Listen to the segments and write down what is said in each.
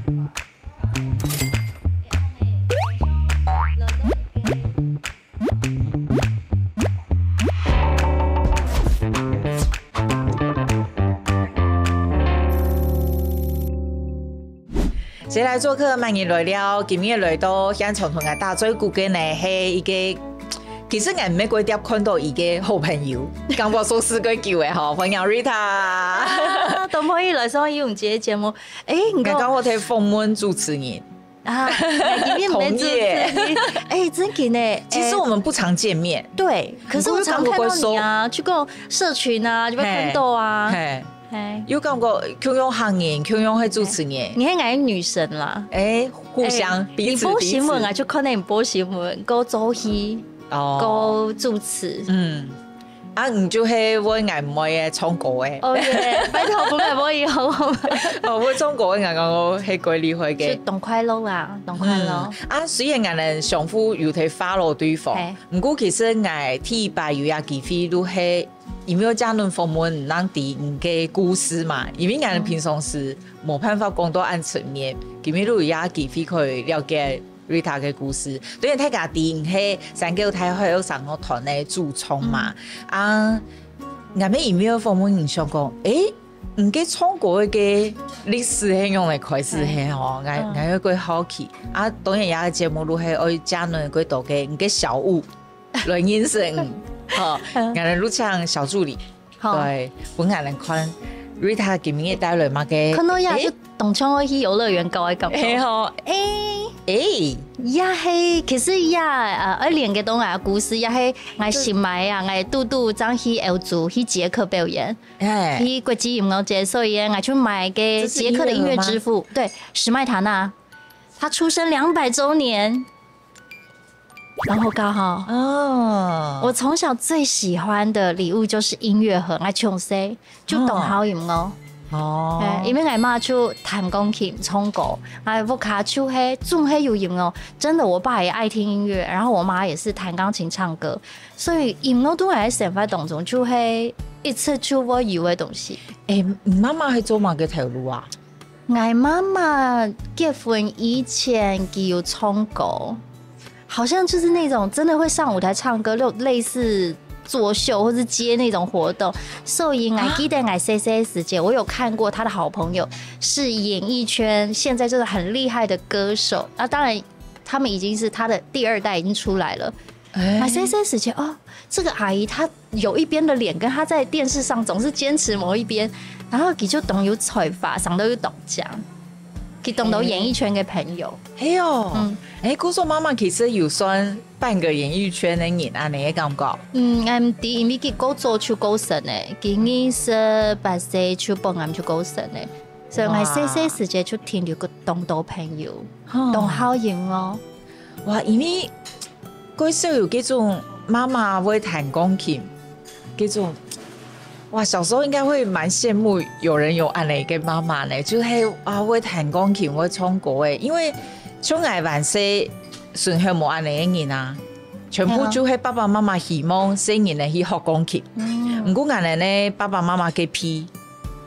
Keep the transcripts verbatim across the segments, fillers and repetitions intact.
誰來作客，慢人來尞。今日來到現場同𠊎打嘴鼓个呢，係一個，其實𠊎毋係過在店看到一個好朋友，感覺熟識過久个吼，歡迎Rita。啊，都可以來上有你這個節目。誒，你講，𠊎感覺在訪問主持人。啊，今天沒主持人。同業。誒，真的呢。其實我們不常見面。誒，對，可是我常看到你啊，去各種社群啊，就會看到啊。嘿。 嘿。有感覺共樣客人，共樣係主持人。你係𠊎女神啦。誒，互相，誒，彼此，你播新聞啊，彼此。就看到你播新聞，過做戲，哦。過主持。嗯。啊，你就係問𠊎妹仔唱歌个。哦，耶，拜託，分𠊎妹仔好嗎？哦，會唱歌个，𠊎感覺係過厲害个。就當快樂啊，當快樂。嗯。啊，雖然𠊎等相互有在follow對方，嘿。毋過其實𠊎第一擺有這機會，就係 因為這輪訪問毋單知你个故事嘛，因為𠊎等平常時無辦法講到恁深入，今日就有這機會可以了解Rita个故事。當然大家知你係三九大學聲樂團个主唱嘛，啊，𠊎等因為訪問你想講，誒，你个唱歌个歷史係仰般開始係吼，𠊎，𠊎有過好奇。啊，當然這個節目就係愛借恁个多个你个小物 來認識你。好，嗯。𠊎等就請小助理，好。對，分𠊎等看Rita今日帶來麼个？看到這就當像愛去遊樂園搞个感覺。誒。嘿吼，誒。誒。這係，其實這，呃，愛連个到𠊎个故事，這係𠊎新買啊，𠊎堵堵正去歐洲，去捷克表演，誒。去國際音樂節，所以𠊎就買个捷克的音樂之父，這是音樂嗎？對，史麥塔納，他出生兩百週年。 然後剛好，哦。我從小最喜歡的禮物就是音樂盒，𠊎從細就當好音樂。哦。誒，因為𠊎媽就彈鋼琴、唱歌，𠊎屋下就係總係有音樂。真的，我爸也愛聽音樂，然後我媽也是彈鋼琴、唱歌，所以音樂對𠊎个生活當中就係一直就會有个東西。誒，你媽媽係做麼个頭路啊？ 𠊎媽媽結婚以前，佢有唱歌，好像就是那種真的會上舞台唱歌，就類似作秀或是接那種活動。所以𠊎記得𠊎細細時節，我有看過他的好朋友是演藝圈現在就是很厲害的歌手，那當然他們已經是他的第二代已經出來了。 哎。𠊎細細時節，哦，這個阿姨她有一邊的臉跟她在電視上總是堅持某一邊，然後佢就當有才華，上到又當強，佢當到演藝圈个朋友。哎喲，嗯。哎，故所媽媽其實有算半個演藝圈的人恁樣个感覺。嗯，嗯，對，因為佢過早就過身了，佢二十八歲就本來就過身了，所以𠊎細細時節就停留過當多朋友，哇。當好用哦。 哇，因為過少有這種媽媽會彈鋼琴，這種，哇，小時候應該會蠻羨慕有人有恁樣个媽媽呢，就係，啊，會彈鋼琴，會唱歌誒，因為像𠊎還細，身邊無恁樣个人啊，全部就係爸爸媽媽希望細人仔去學鋼琴。嗯。毋過𠊎呢，爸爸媽媽个皮，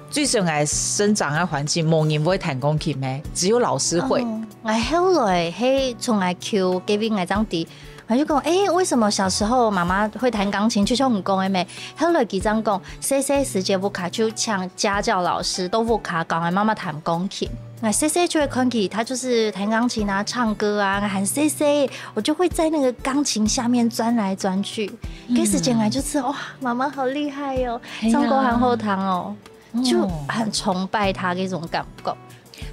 最少𠊎生長个環境無人會彈鋼琴咩，只有老師會。哦，𠊎後來係從𠊎舅該位𠊎正知，𠊎就講，誒，為什麼小時候媽媽會彈鋼琴？就像你講个咩，後來佢正講，細細時節屋下就請家教老師到屋下教𠊎媽媽彈鋼琴。𠊎細細就會看佢，他就是彈鋼琴啊，唱歌啊，還細細，我就會在那個鋼琴下面鑽來鑽去。嗯。該時節𠊎就知，哇，媽媽好厲害哦，係啊。唱歌還好聽哦。 就很崇拜他个一種感覺。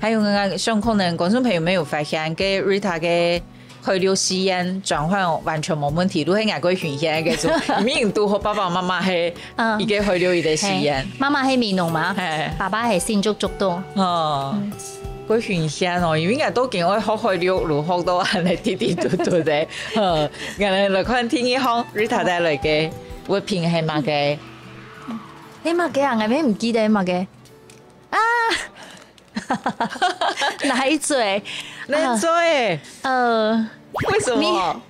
還有，𠊎想可能觀眾朋友們有發現，該Rita个海陸四縣轉換完全無問題，就係𠊎个分享个種，明明都和爸爸媽媽係，嗯。一個海陸一個四縣。嘿，媽媽係美濃嘛，嘿。爸爸係新竹竹東。哦，嗯。過分享哦，因為𠊎都見愛學海陸，就學到恁樣滴滴嘟嘟个。好，𠊎來看第二項，Rita帶來个物品係麼个？係麼个啊？𠊎也毋記得係麼个。 啊！奶嘴，奶嘴，呃，為什麼？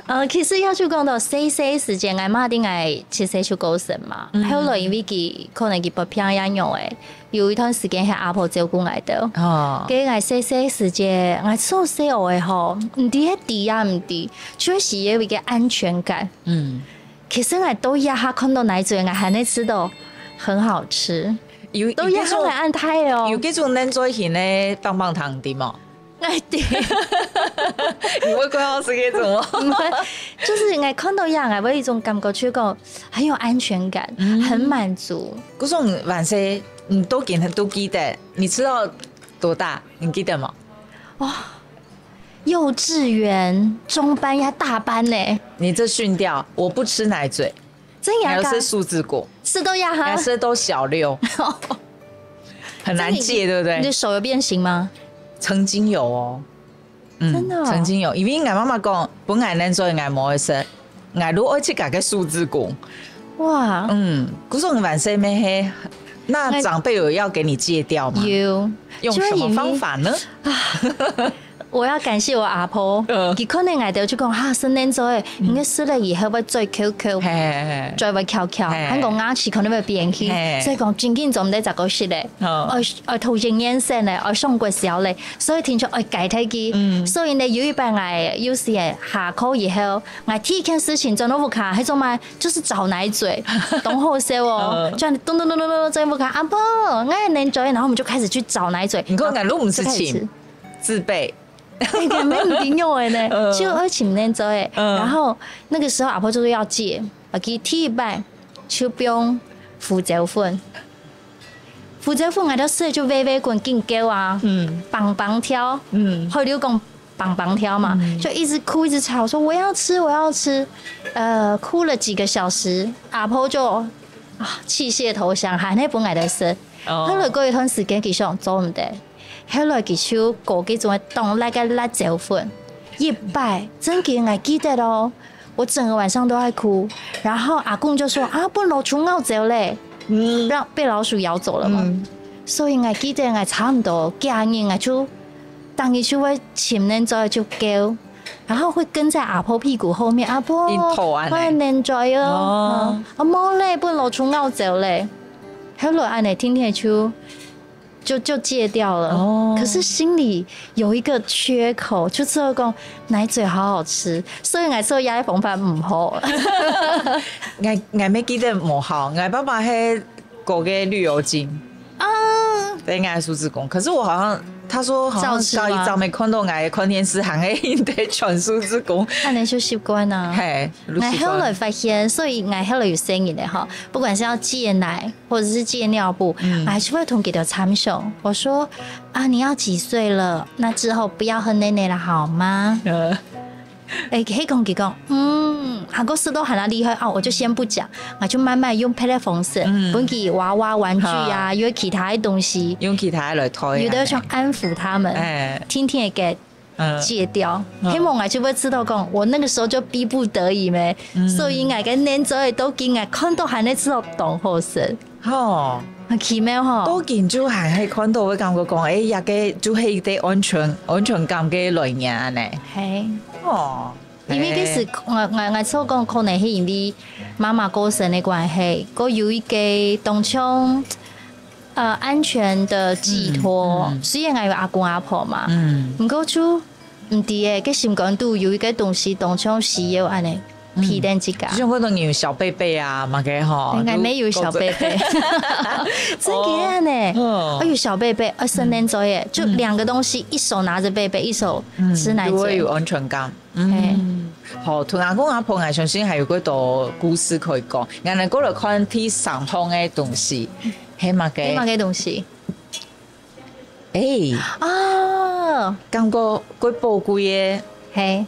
呃，其實要去講到細細時節，𠊎媽定𠊎七歲就過身嘛。後來因為佢可能佢發病也樣誒，有一段時間係阿婆照顧𠊎兜。哦，該𠊎細細時節，𠊎所細學个吼，毋知係知也毋知，就係有一個安全感。嗯，其實𠊎到這下看到奶嘴，𠊎還能吃到很好吃。有，到這下還恁大哦。有這種奶嘴型个棒棒糖知無？ 哎，對。你會怪我是這種嗎？毋會，就是𠊎看到這，𠊎會有一種感覺，就講很有安全感，很滿足。故所還細，你都記得，你吃到多大？你記得嗎？哇，幼稚園中班呀，大班呢。你這訓掉，我不吃奶嘴，真的假的？我要吃樹枝公，吃到這哈？還是到小六，很難戒，對不對？你的手有變形嗎？曾經有哦。 嗯，真的哦。曾經有，因為𠊎媽媽講，本來恁做𠊎無愛食，𠊎都愛自家个樹枝公。哇，嗯，可是我還細咩係，那長輩有要給你戒掉嗎？有，用什麼方法呢？就因為，啊，我要感謝我阿婆，嗯，佢可能𠊎兜就講哈，生恁做誒，你个食了以後會嘴口口，嘿嘿嘿，嘴會翹翹，嘿，還講牙齒可能會變形，嘿，所以講真緊做毋得再過食咧。 哦，愛愛讀一年生咧，愛上國小咧，所以定著愛改忒佢。嗯，所以呢，有一擺𠊎有時下課以後，𠊎第一件事情轉到屋下，係做麼？就是找奶嘴，當好笑哦，嗯，就恁咚咚咚咚咚咚在屋下，阿婆，𠊎奶嘴，然後我們就開始去找奶嘴，你看，然後就開始吃。𠊎都毋使尋，自備。哎，對，沒有朋友的呢，嗯，就愛尋奶嘴，嗯，然後那個時候阿婆就說要戒，啊，佢第一擺就用胡椒粉。 胡椒粉𠊎兜食就噦噦滾緊噭啊，嗯，蹦蹦跳，嗯，海陸講蹦蹦跳嘛，嗯，就一直哭一直吵，說我要吃，我要吃，呃，哭了幾個小時，阿婆就，啊，棄械投降，還係分𠊎兜食。哦，後來過一段時間，佢想做毋得，後來佢就搞這種當辣个辣椒粉，一擺，真个𠊎記得哦， 我整個晚上都在哭。然後阿公就說：「啊，分老鼠咬走咧，嗯，讓，被老鼠咬走了嘛。」嗯，所以𠊎記得𠊎差毋多幾日，𠊎就，當日就會尋奶嘴就噭，然後會跟在阿婆屁股後面，「阿婆，緊討恁呢。」「𠊎奶嘴哦。」哦，「啊，無咧，分老鼠咬走咧。」後來恁呢，天天就 就，就戒掉了。哦，可是心裡有一個缺口，就知道講奶嘴好好吃，所以𠊎做這个方法毋好。𠊎，𠊎乜記得無好，𠊎爸爸係搞个綠油精，啊，對，應該係樹枝公。可是我好像，他說好像照吃嗎？高一張沒看到𠊎看電視，還係在傳樹枝公。恁呢就習慣啊。嘿，就習慣。𠊎後來發現，所以𠊎後來有細人了哈，不管是要戒奶， 或者是戒尿布，嗯，我還是會同佢兜參詳。我說：「啊，你要幾歲了？那之後不要喝奶奶了，好嗎？」呃，哎，可以講佢講，嗯，啊，故事都喊他厲害哦，我就先不講，我就慢慢用別个方式，嗯，分佢娃娃玩具啊，好，有其他的東西，用其他來推，有的想安撫他們，哎，天天給 戒掉。嗯，希望𠊎就會知道講，我那個時候就逼不得已咩，嗯，所以𠊎个奶嘴都緊，𠊎看到還能知道當好食。吼，很奇妙吼。都緊就還係看到會感覺講，哎，這个就係一個安全，安全感个來源呢。嘿，哦，因為其實𠊎，𠊎，𠊎所講可能係因為媽媽過身的關係，過有一個當像 呃，安全的寄託。嗯，嗯。雖然𠊎有阿公阿婆嘛，嗯，毋過就毋知欸，該心肝肚有一個東西，當像需要恁呢，嗯，陪等自家。就像會當有小貝貝啊，麼个吼，應該沒有小貝貝。真个呢，哦，哦，有小貝貝，呃，生奶嘴耶，就兩個東西，一手拿著貝貝，一手吃奶嘴。嗯，就會有安全感。 嗯，好，同阿公阿婆，𠊎相信還有幾多故事可以講。𠊎等過來看第三項个東西，係麼个？係麼个東西？欸，啊，感覺幾寶貴个。係，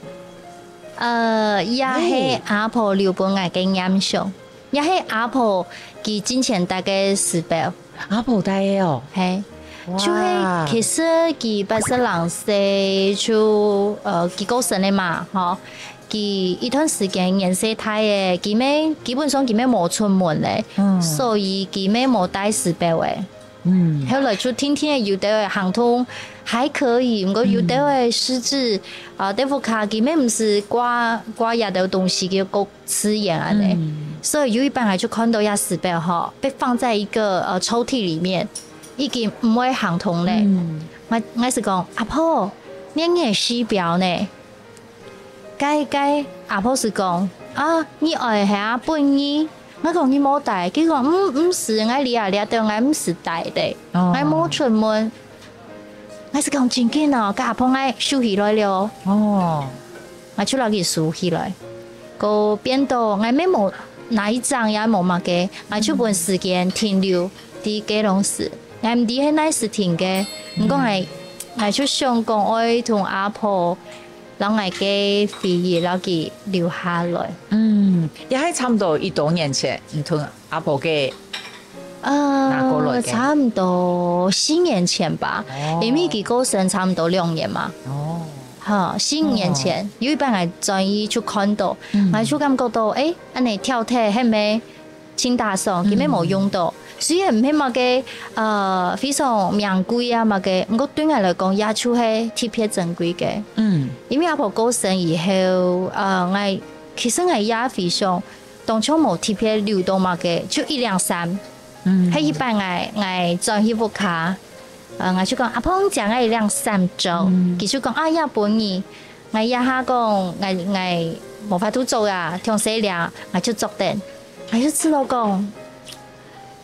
呃，也係阿婆留分𠊎个念想，也係阿婆佢進前戴个時標。 阿婆戴个哦。係，哇。就係其實佢八十零歲就，呃，佢過身了嘛，吼。佢一段時間年歲大个，佢乜，基本上佢乜無出門咧，嗯，所以佢乜無戴時標欸。嗯，後來就定定仔有兜仔行動還可以，毋過有兜仔失智，啊，在屋下佢乜毋係掛，掛這兜東西，佢个資源恁仔。嗯。所以有一擺𠊎就看到這時表吼，被放在一個，呃，抽屜裡面，已經毋會行動咧。嗯。𠊎，𠊎就講：「阿婆，你个時表呢？」 該，該阿婆就講：「啊，你愛係啊，分你。」𠊎講：「你無帶？」佢講：「嗯，毋使，𠊎這啊，這兜𠊎毋使帶咧，哦。𠊎無出門。」𠊎就講：「真緊哦！」該阿婆𠊎收起來了。哦。𠊎就摎佢收起來，過變到𠊎乜無哪一張也無麼个，𠊎就分時間停留在該當時。𠊎毋知係哪時停个，毋過𠊎，𠊎就想講愛同阿婆 摎𠊎个回憶摎佢留下來。嗯，也係差毋多一多年前，你同阿婆个拿過來个。呃，差毋多四年前吧，哦。因為佢過身差毋多兩年嘛。哦。哈，四年前，哦。有一擺𠊎轉去就看到，嗯。𠊎就感覺到，誒，恁仔挑剔，係無？ 盡打爽，根本無用到。嗯。雖然毋係麼个，呃，非常名貴啊麼个，毋過對𠊎來講，也就係特別珍貴个。嗯。因為阿婆過身以後，呃，𠊎，其實𠊎也非常，當初無特別留到麼个，就一領衫。嗯。係一擺𠊎，𠊎轉去屋下，呃，𠊎就講：「阿婆，借𠊎一領衫著。」嗯。佢就講：「啊，也分你。」𠊎這下講，𠊎，𠊎無法度著啊，忒細領，𠊎就著等。 𠊎就試著講，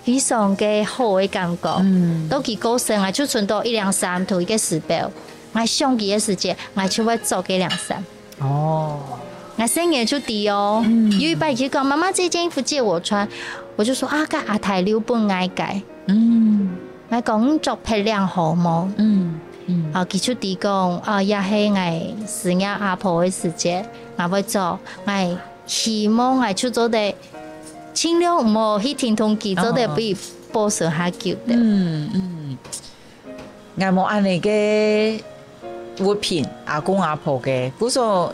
非常个好个感覺。嗯。到佢過身，𠊎就存到一領衫同一個時表。𠊎想佢个時節，𠊎就會著該領衫。哦。𠊎細人就知哦。嗯。有一擺佢講：「媽媽，這件衣服借我穿。」我就說：「啊，該阿太留分𠊎个。」嗯。 𠊎講：「你著別領好無？」嗯，嗯。啊，佢就知講，啊，也係𠊎思念阿婆个時節，𠊎會著，𠊎希望𠊎就做得，盡量毋好去停動佢，做得比保存較久个。哦。嗯，嗯。𠊎無恁仔个物品，阿公阿婆个，故所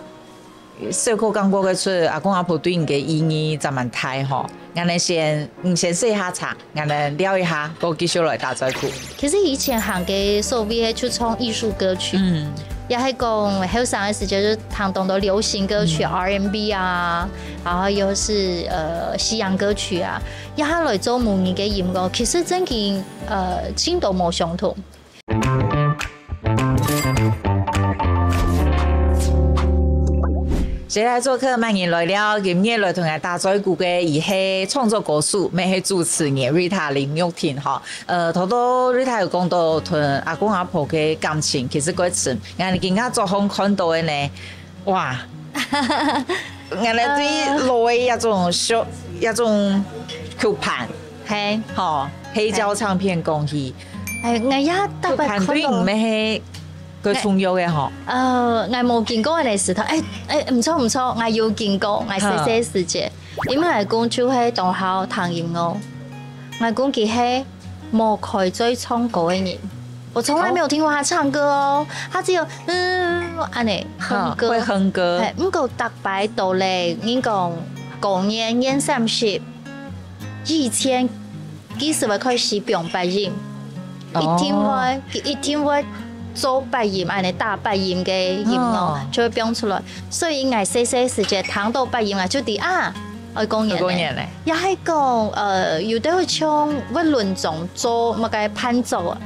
小可感覺得出，阿公阿婆對你个意義真蠻大吼。𠊎等先，嗯，先食下茶，𠊎等尞一下，過繼續來打嘴鼓。其實以前行个所謂个就唱藝術歌曲，嗯。也係講後生个時節就聽當多流行歌曲，嗯。R and B啊，然後又係，呃，西洋歌曲啊，這下來做母語个音樂，其實真經，呃，盡多無相同。 誰來作客，麼人來尞，今日來同𠊎打嘴鼓个，佢係創作歌手，乜係主持人Rita林玉婷吼。呃，頭頭Rita有講到同阿公阿婆个感情，其實過深。𠊎今下做得看到个呢，哇， 𠊎等對老个這種小，這種曲盤，係。吼，黑膠唱片講起。哎，𠊎也特別看到。曲盤對你乜係个重要个吼。呃，𠊎無經過恁仔个時代，哎，哎，毋著，毋著，𠊎有經過，𠊎細細時節，因為𠊎公就係當好聽音樂，𠊎公佢係 無開嘴唱歌个人。我從來沒有聽過他唱歌哦，他只有，嗯，恁仔哼歌。哈，會哼歌。嘿，毋過逐擺到咧，人講過年年三十以前，佢就會開始放八音，哦。一定會，佢一定會做八音，恁仔打八音个音樂，哦。就會放出來。所以𠊎細細時節聽到八音啊，就知啊， 愛過年咧。愛過年咧。也係講，呃，有兜會像會輪鐘做麼个伴奏啊，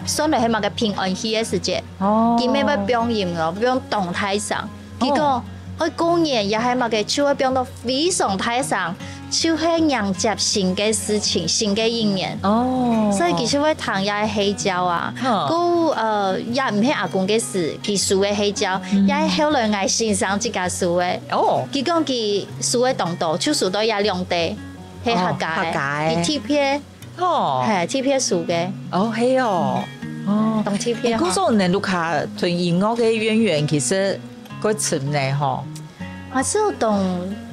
算來係麼个平安戲个時節，哦。佢乜會放音樂，放當大聲。佢講，哦。愛過年也係麼个，就會放到非常大聲，就係迎接新个事情，新个一年。哦。所以佢就會聽這个黑膠啊。哼。故，呃，也毋係阿公个時，佢收个黑膠，嗯。也係後來𠊎先生自家收个。哦。佢講佢 收个當多，就收到這兩塊，係客家个，哦，客家个。佢特別，哦。係，特別收个。哦，係哦。哦。當特別吼。欸，故所你屋下同音樂个淵源其實過深呢吼。啊，係有當，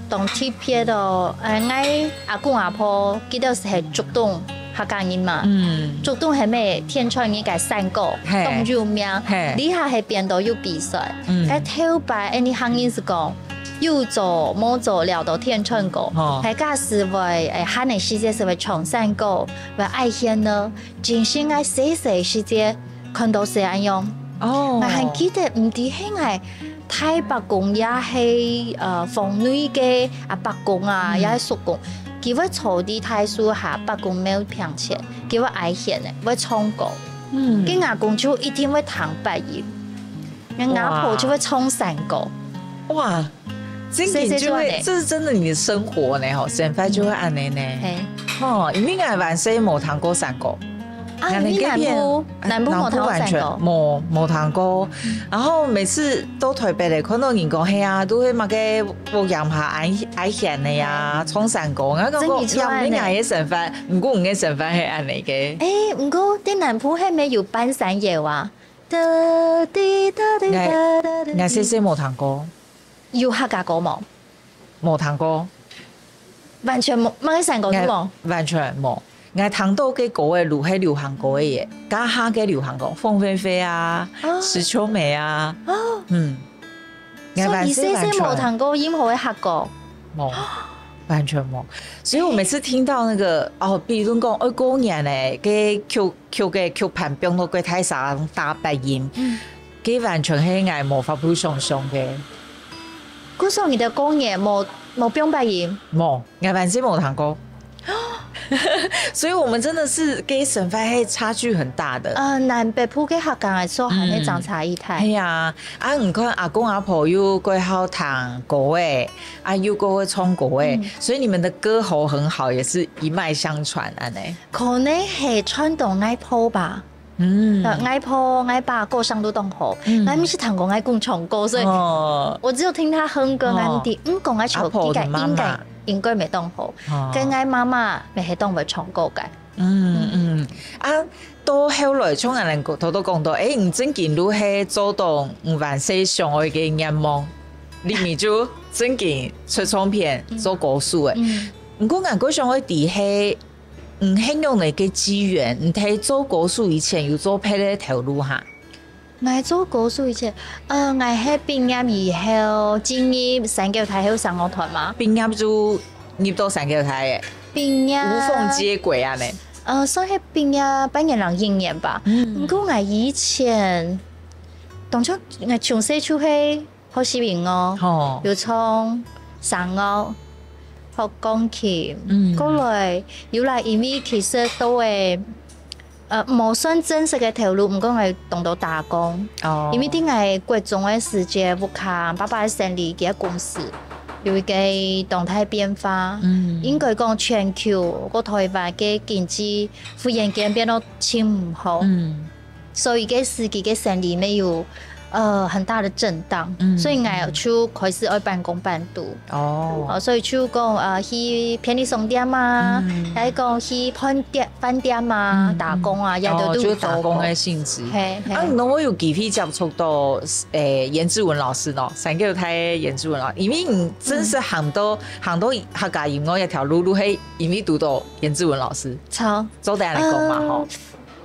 當特別哦。欸，𠊎阿公阿婆，佢兜係竹東客家人嘛。嗯。竹東係乜天穿日个山歌，係。當有名。係。這下係變到有比賽。嗯。該頭擺，欸，你行人係講，有做無做尞到天穿過。哦。大家係會，誒，閒个時節係會唱山歌，會挨弦呢。真係𠊎細細時節看到係恁樣。哦。𠊎還記得，毋知係𠊎大伯公也係，呃，房內个阿伯公啊，嗯。也係叔公，佢會坐在大樹下，伯公廟坪前，佢會挨弦个，會唱歌。嗯。該阿公就一定會彈八音，該阿婆就會唱山歌。哇。哇。 真个就會，細細就恁呢。這是真的你的生活呢，吼，生活就會恁呢呢。嘿。哦，因為𠊎還細無聽過山歌。啊，𠊎等該片，你南部，南部無聽過山歌？南部完全無，無聽過。嗯。然後每次到台北咧，看到人講，嘿啊，都會麼个屋簷下挨，挨弦个呀，唱山歌。𠊎講，真个就恁呢。也毋係𠊎个生活，毋過𠊎个生活係恁呢个。誒，毋過在南部係無有半山腰啊？ 噠滴噠滴噠噠滴。𠊎，𠊎細細無聽過。有客家歌無？無聽過。完全無，麼个山歌都無？𠊎完全無。𠊎聽到个歌仔，就係流行歌仔耶，這下个流行歌，鳳飛飛啊，哦。石秋梅啊，哦。嗯。所以你細細無聽過任何个客歌？無，完全無。所以我每次聽到那個，哦，比如講，哦，過年咧，該曲 曲个曲盤放到該大聲打八音，嗯。該完全係𠊎無法度想像个。故所你个過年無，無放八音？無，𠊎完全無聽過。所以我們真的是跟生活係差距很大的。呃，南北部个客家个說還係真差異大。嗯。係啊，啊，你看阿公阿婆又過好聽歌仔，啊，又過會唱歌仔，嗯。所以你們的歌喉很好，也是一脈相傳，恁呢。 可能係傳到𠊎婆吧。嗯。呃，𠊎婆、𠊎爸歌聲都當好，嗯。𠊎毋識聽過𠊎公唱歌，所以哦。我只有聽他哼歌，哦。𠊎毋知，嗯，講𠊎唱，阿婆个媽媽。佢个音樂應該，應該會當好，哦。跟𠊎媽媽也係當會唱歌个。嗯，嗯。啊，到後來，像恁樣頭頭講到，誒，你正經都係做到你還細想愛个願望，你咪就正經出唱片，嗯。做歌手誒。嗯。毋過，𠊎个想愛知係 你係仰般个機緣，你在做歌手以前有做別个頭路哈？𠊎做歌手以前，呃，𠊎係畢業以後進入三角大學聲樂團嘛。畢業就入到三角大誒，畢業無縫接軌啊呢。呃，算係畢業半年零一年吧。嗯。毋過𠊎以前，當初𠊎從細就係 學習音樂，吼。有唱聲樂，學鋼琴，嗯。過來又來，因為其實都會，呃，無算正式个頭路，毋過𠊎當多打工。哦。因為在𠊎國中个時節，屋下爸爸个生理，佢个公司有一個當大變化。嗯。應該講全球，過台灣个經濟忽然間變到盡毋好。嗯。 所以該時期个生理乜有，呃，很大的震盪，嗯。所以𠊎就開始愛半工半讀。哦。哦，所以就講，呃，去便利商店啊，嗯。還有講去飯店，飯店啊，嗯，打工啊，嗯。也都，哦，都有做過。就打工个性質。嘿，嘿。啊，你有機會接觸到，誒，顏志文老師喏，三角大顏志文老師，因為你真係行到，嗯。行到客家音樂這條路，路係因為堵到顏志文老師。著。做得恁樣講嘛，呃，吼。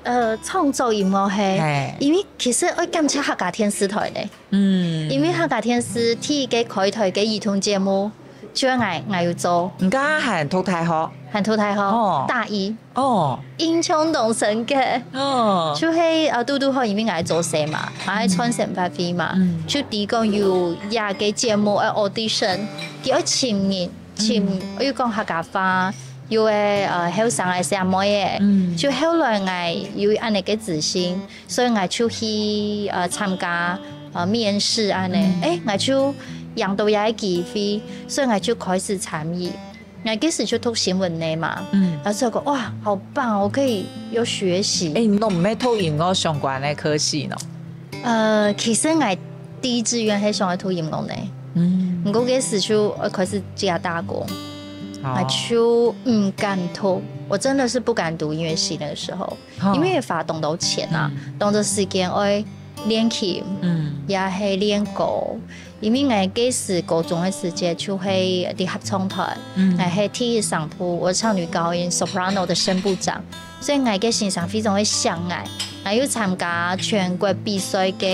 呃，創作音樂係，嘿。因為其實愛感謝客家電視台呢。嗯。因為客家電視第一個開台个兒童節目，就係𠊎，𠊎有做。你該下還讀大學？還讀大學，哦。大一。哦。印象當深刻。哦。就係，呃，堵堵好，因為𠊎做事嘛，𠊎愛賺生活費嘛，嗯。就知講有這個節目，呃，audition，佢愛請人，請，嗯。又講客家話，又係，呃，後生个細妹仔，嗯。就後來𠊎有恁樣个自信， 所以𠊎就去，呃，參加，呃，面試恁樣。嗯。誒，𠊎就贏到這個機會，所以𠊎就開始參與。𠊎該時就讀新聞系嘛，嗯。老師就講：「哇，好棒哦，我可以有學習。」誒，你都毋係讀音樂相關个科系喏？呃，其實𠊎第一志願係想愛讀音樂系。嗯。毋過該時就，呃，開始自家打工，哦。𠊎就毋敢讀，我真的是不敢讀音樂系那個時候。 吼。因為花當多錢啊，嗯。當多時間愛練琴，嗯。也係練歌。因為𠊎該時高中个時節就係在合唱團，嗯。𠊎係第一聲部，我唱女高音soprano的聲部長，所以𠊎个先生非常个惜𠊎。𠊎有參加全國比賽个，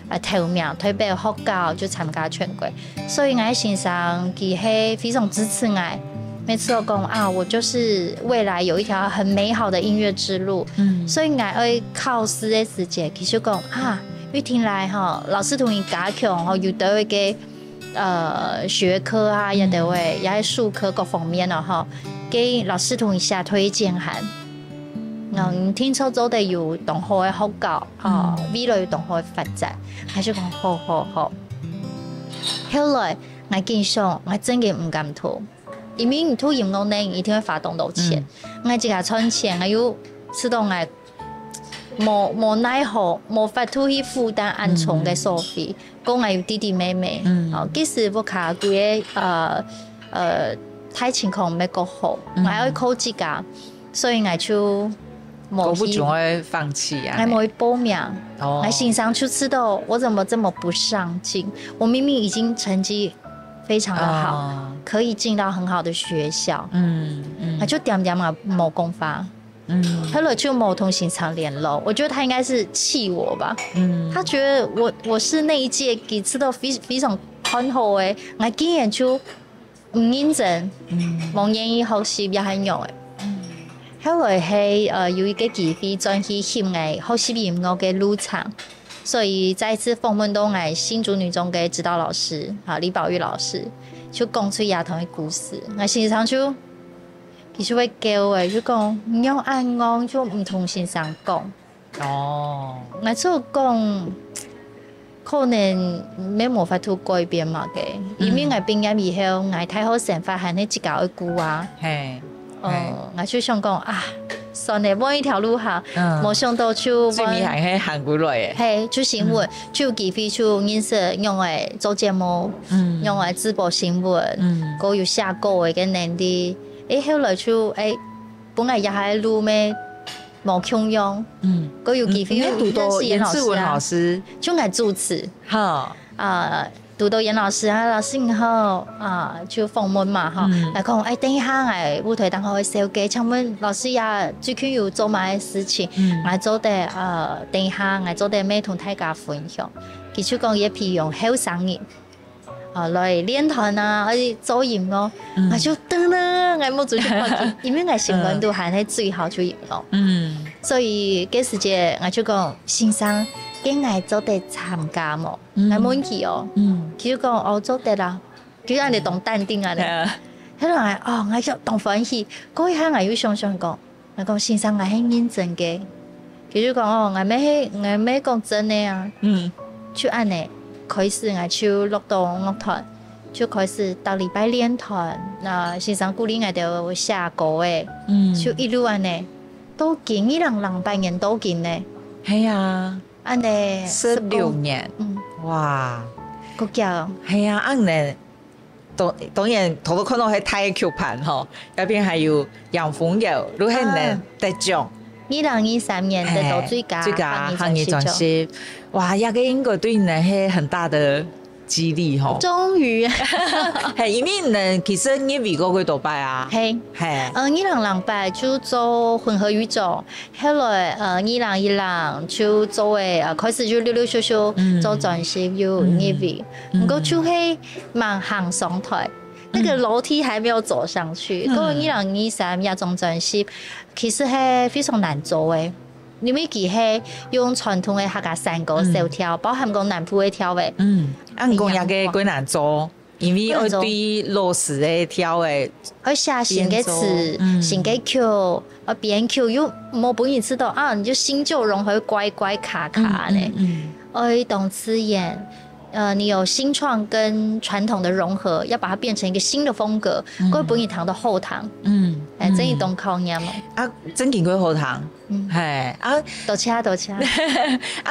呃，頭名，代表學校就參加全國。所以𠊎先生佢係非常支持𠊎，每次都講啊，我就是未來有一條很美好的音樂之路。嗯。所以𠊎愛考試个時節，佢就講啊，一定來吼，老師同你加強吼，有得一个呃學科啊，也得會，也係術科各方面咯吼，給老師同你寫推薦函。嗯，聽說做得有當好个學校，哦，未來有當好个發展。佢就講好好好。後來𠊎緊想，𠊎真个毋敢讀，因為你讀音樂呢，你一定會花當多錢。𠊎自家賺錢，𠊎又知道𠊎無無奈何，無法度去負擔恁重个所費。講𠊎有弟弟妹妹，哦，其實屋下佢个呃呃大情況毋係夠好，𠊎愛靠自家，所以𠊎就無去。我不總會放棄啊。𠊎無去報名，哦，𠊎先生就知道我怎麼這麼不上進。我明明已經成績非常的好，哦，可以進到很好的學校，嗯嗯，他就點點啊無講話。嗯，後來就無同先生聯絡，我覺得他應該是氣我吧。嗯，他覺得我我是那一屆佢知道非非常看好誒，𠊎竟然就毋認真，嗯，無願意學習也很勇誒。後來係呃有一個機會轉去尋誒學習音樂个路程，所以再次訪問到𠊎新竹女中个指導老師，哈，李寶玉老師，就講出這段个故事。𠊎先生就佢就會教誒，就講你仰恁戇，就毋同先生講。哦，𠊎就講，可能也無法度改變麼个，因為𠊎畢業以後，𠊎大學生活還係自家愛顧啊。嘿，哦，𠊎就想講啊，算了，換一條路行，無想到就最尾還係行過來誒。嘿，就新聞，就有機會就認識仰會做節目，仰會直播新聞，嗯，過有寫歌个能力，誒，後來就誒。 本來這下个路乜無共樣，嗯，過有機會有認識顏老師啊，就𠊎主持，哈，啊，堵到顏老師啊，老師你好啊，就訪問嘛哈，來講，哎，等一下，哎，舞台當中个小姐，請問老師呀，最近有做麼个事情？嗯，𠊎做得，呃，等一下，𠊎做得乜同大家分享。佢就講，也譬如後生人。 啊，來練團啊，愛做音樂，𠊎就等了，𠊎目珠就看見，因為𠊎心肝肚還係最好就音樂。嗯，所以該時節𠊎就講，先生，該𠊎做得參加無？𠊎問佢哦，佢就講，哦，做得啦，佢就恁樣當淡定啊咧。後來，哦，𠊎就當歡喜，過一下𠊎又想想講， 𠊎講先生，𠊎係認真个。佢就講哦，𠊎乜係，𠊎乜講真个啊。嗯，就恁樣，開始𠊎就落到樂團，就開始逐禮拜練團。那先生鼓勵𠊎兜寫歌誒，嗯，就一路恁樣，到今二零零八年到今呢。係啊，恁樣十六年，嗯，哇，好久哦。係啊，恁樣 當當然，頭頭看到係大个曲盤吼，該片還有楊豐友、鹿晗人得獎。二零二三年得到最佳最佳客語專輯，哇，這個應該對你係很大的激勵吼。終於，係，因為呢，其實你入圍過幾多擺啊？係，係，嗯，二零零八就做混合宇宙， 後來，呃，二零一零就做誒，呃，開始就陸陸續續做專輯有入圍，毋過就係吂行上台，那個樓梯還沒有走上去。過二零二三這張專輯其實係非常難做誒，因為佢係用傳統个客家山歌小調，包含講南部个調誒。嗯，恁講這個幾難做。 因為愛對老師个調誒，愛寫新个詞、新个曲，愛編曲，又無分人知道啊，你就新舊融合，乖乖卡卡呢。愛當自然，呃，你有新創跟傳統的融合，要把它變成一個新的風格，過分人聽到好聽。嗯，哎，真係當考驗哦。啊，真經過好聽。嗯，係啊，多謝多謝。啊，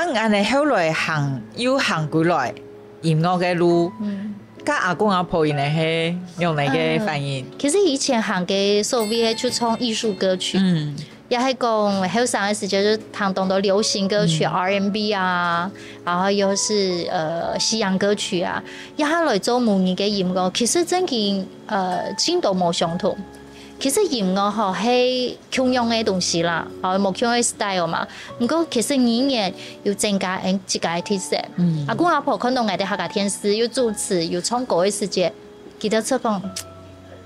恁樣後來行又行過來。 音樂个路，嗯，佮阿公阿婆因為係用哪個反應？其實以前行个所謂个就唱藝術歌曲，嗯，也係講後生个時節就聽當多流行歌曲，嗯，R and B啊，然後又是呃西洋歌曲啊，這下來做母語个音樂，其實真經呃真都無相同。其實音樂吼係共樣个東西啦，吼，無共樣个style嘛。毋過其實語言有增加𠊎自家个特色。阿公阿婆看到𠊎兜客家電視有主持、有唱歌个時節，佢兜就講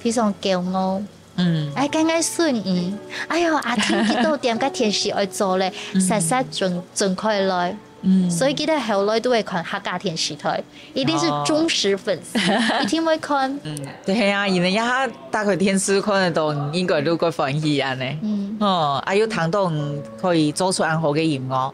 非常驕傲。嗯，哎，該𠊎孫女，哎喲，阿弟佢兜點个電視愛做咧，煞煞轉轉開來。 嗯，所以佢兜後來都會看客家電視台，一定是忠實粉絲，一定會看。嗯，對啊，因為這下打開電視看得到，應該都會歡喜恁呢。嗯，哦，啊又聽到可以做出恁好个音樂，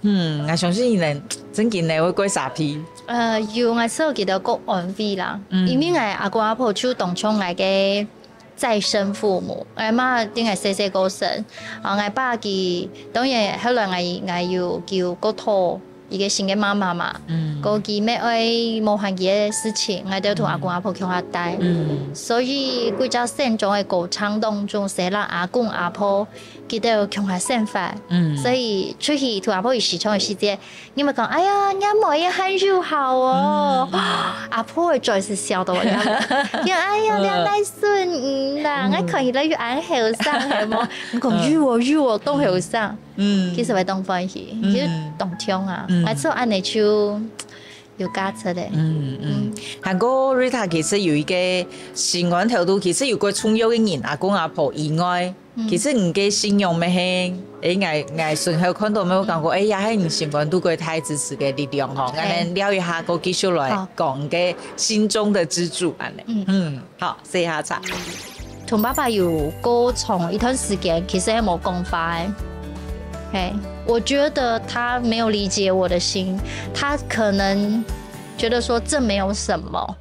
嗯，𠊎相信佢兜真經呢會過沙鼻。呃，有，𠊎受佢兜个安慰啦，因為𠊎阿公阿婆就當像𠊎个 再生父母，𠊎媽定𠊎細細過身，啊，𠊎爸佢當然後來𠊎𠊎有佢過討一個新个媽媽嘛，過佢乜愛無閒佢个事情，𠊎兜同阿公阿婆共下戴，所以歸隻新莊个歌唱當中，係摎阿公阿婆佢兜共下生活，所以出去同阿婆一起唱个時節， 你會講，哎呀，若妹也很友好哦。阿婆會轉時笑到我，因為哎呀，你還孫女啦，𠊎看起來又恁後生，係無？你講有哦有哦，當後生，嗯，其實會當歡喜，其實當暢啊，𠊎做恁呢就有價值个。嗯嗯，還過Rita其實有一個心肝頭肚，其實有個重要个人，阿公阿婆以外， 其實你个信仰乜係，誒，𠊎𠊎順後看到乜有感覺，誒，也係你心肝肚个大支持个力量吼。𠊎等尞一下，過繼續來講你个心中的支柱，恁呢。嗯，好，試一下茶。同爸爸有過長一段時間，其實係無講話个。嘿，我覺得他沒有理解我的心，他可能覺得說這沒有什麼。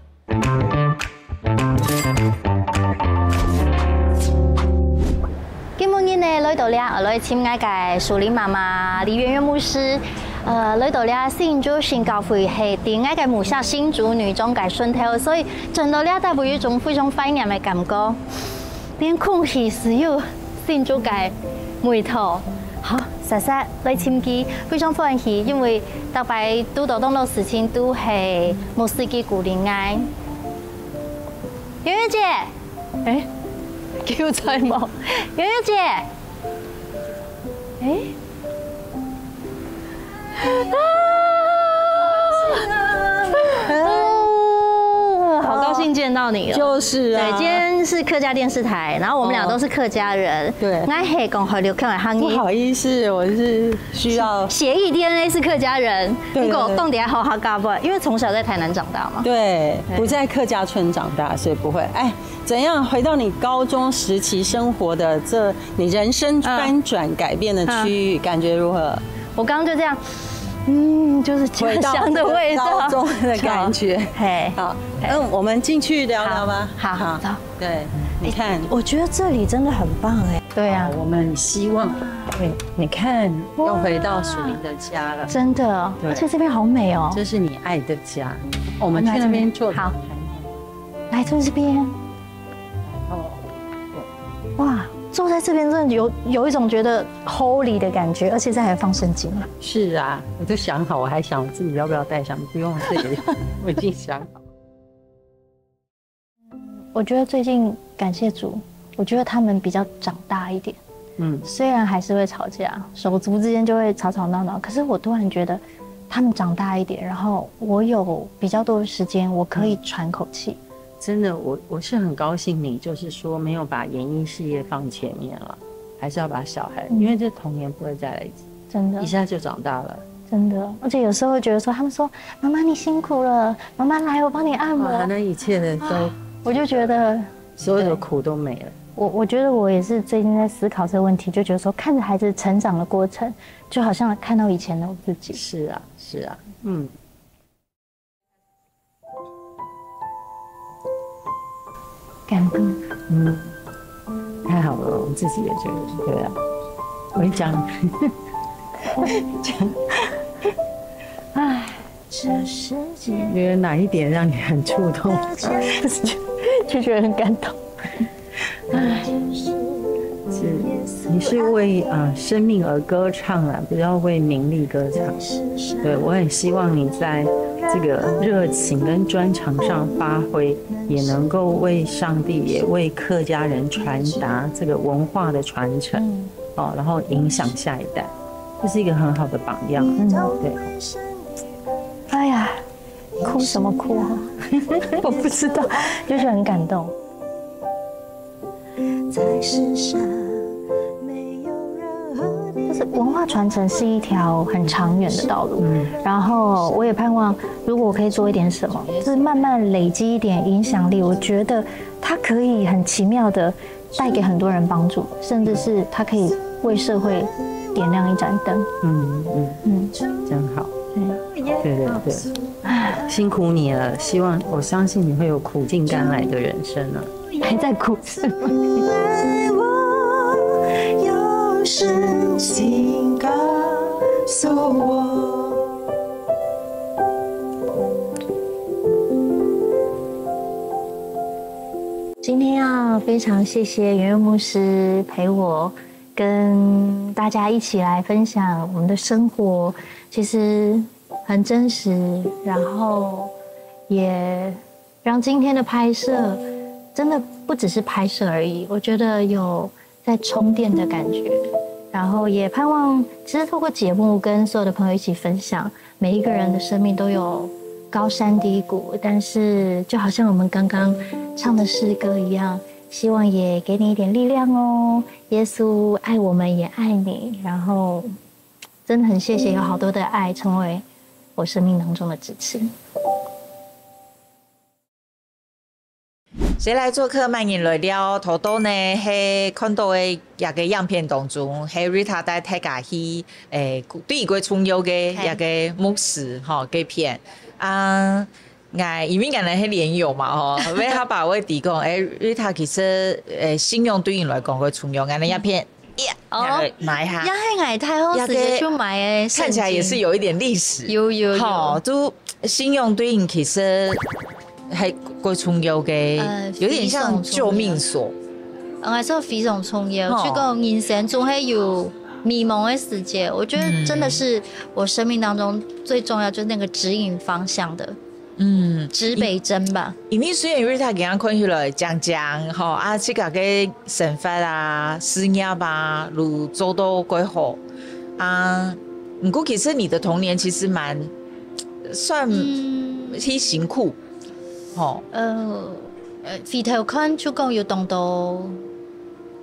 今晡日呢，來到這，來尋𠊎个淑玲媽媽李圓圓牧師。呃，來到這新竹聖教會係在𠊎个母校新竹女中个脣頭，所以轉到這，大家有一種非常懷念个感覺。連空氣都有 新竹个味道。好，煞煞來尋佢，非常歡喜，因為逐擺堵到當多事情都係牧師佢鼓勵𠊎。圓圓姐，誒，佢有在無？圓圓姐，誒， 哦，好高興見到你哦。就是啊。對，今天是客家電視台，然後我們倆都是客家人。哦。對。𠊎係講客語，講客語。不好意思，我是需要，血液D N A是客家人，對，對，對。不過講起來好客家話，因為從小在台南長大嘛。對，對。不在客家村長大，所以不會。哎， 怎樣回到你高中時期生活的這，你人生翻轉改變的區域，嗯。嗯。感覺如何？我剛剛就這樣，嗯，就是家鄉的味道。回到那個高中的感覺。嘿。好，嘿。那我們進去聊聊吧。好，好，好。走。對，你看。我覺得這裡真的很棒哎。對啊。好，我們希望，對，你看，又回到屬於你的家了。哇，真的哦，對。而且這邊好美哦。這是你愛的家。我們去那邊坐。好。 來坐這邊。哦。哇，坐在這邊真的有，有一種覺得 holy 的感覺，而且這還有放聖經。是啊，我就想好，我還想我自己要不要帶香，不用，這個我已經想好。我覺得最近感謝主，我覺得他們比較長大一點。嗯。雖然還是會吵架，手足之間就會吵吵鬧鬧，可是我突然覺得他們長大一點，然後我有比較多的時間，我可以喘口氣。嗯。真的，我，我是很高興你就是說沒有把演藝事業放前面了，還是要把小孩，嗯。因為這童年不會再來一次，真的。一下就長大了。真的，而且有時候會覺得說，他們說：「媽媽，你辛苦了，媽媽來，我幫你按摩。」哇，那一切的都，啊，我就覺得，所有的苦都沒了。對。我，我覺得我也是最近在思考這個問題，就覺得說，看著孩子成長的過程，就好像看到以前的我自己。是啊，是啊，嗯。 感動。嗯，太好了，我自己也覺得，對啊，我一講，講，唉，有哪一點讓你很觸動？就，就覺得很感動。唉。是，你是為，呃，生命而歌唱啊，不要為名利歌唱。對，我很希望你在这个热情跟专长上发挥，也能够为上帝，也为客家人传达这个文化的传承，哦，然后影响下一代，这是一个很好的榜样。嗯，对。哎呀，哭什么哭啊？我不知道，就是很感动。在世上没有任何的就是文化传承是一条很长远的道路，嗯，然后我也盼望，如果我可以做一点什么，就是慢慢累积一点影响力，我觉得它可以很奇妙的带给很多人帮助，甚至是它可以为社会点亮一盏灯。嗯嗯嗯，真好。对对对，辛苦你了，希望我相信你会有苦尽甘来的人生啊。还在哭。今天要非常谢谢圆圆牧师陪我跟大家一起来分享我们的生活，其实很真实，然后也让今天的拍摄真的不只是拍摄而已，我觉得有在充电的感觉。然后也盼望，其实透过节目跟所有的朋友一起分享，每一个人的生命都有高山低谷，但是就好像我们刚刚唱的诗歌一样，希望也给你一点力量哦。耶稣爱我们，也爱你。然后，真的很谢谢有好多的爱成为我生命当中的支持。谁来作客？慢人來了，頭到呢，係看到个這个影片當中，係 Rita 帶大家去，誒，對佢个重要个這个牧師吼，該片。啊，𠊎因為𠊎等係連友嘛吼，為他把我提供，誒，Rita 其實，誒，信仰對你來講个重要，𠊎等影片，哦，拿一下，也係𠊎太后時節就買个，看起來也是有一點歷史，有有有，好，都 信仰對你其實還過重要个，呃，有點像救命索。呃，來說非常重要，就講人生總係有迷茫个時節，我覺得真的是我生命當中最重要，就是那個指引方向的，嗯，指北針吧。因為雖然 Rita 今日看起來靚靚吼，啊，自家个生活啊、事業啊，都做到蓋好啊，毋過其實你的童年其實蠻 算去辛苦，吼。呃，呃，回頭看就講有當多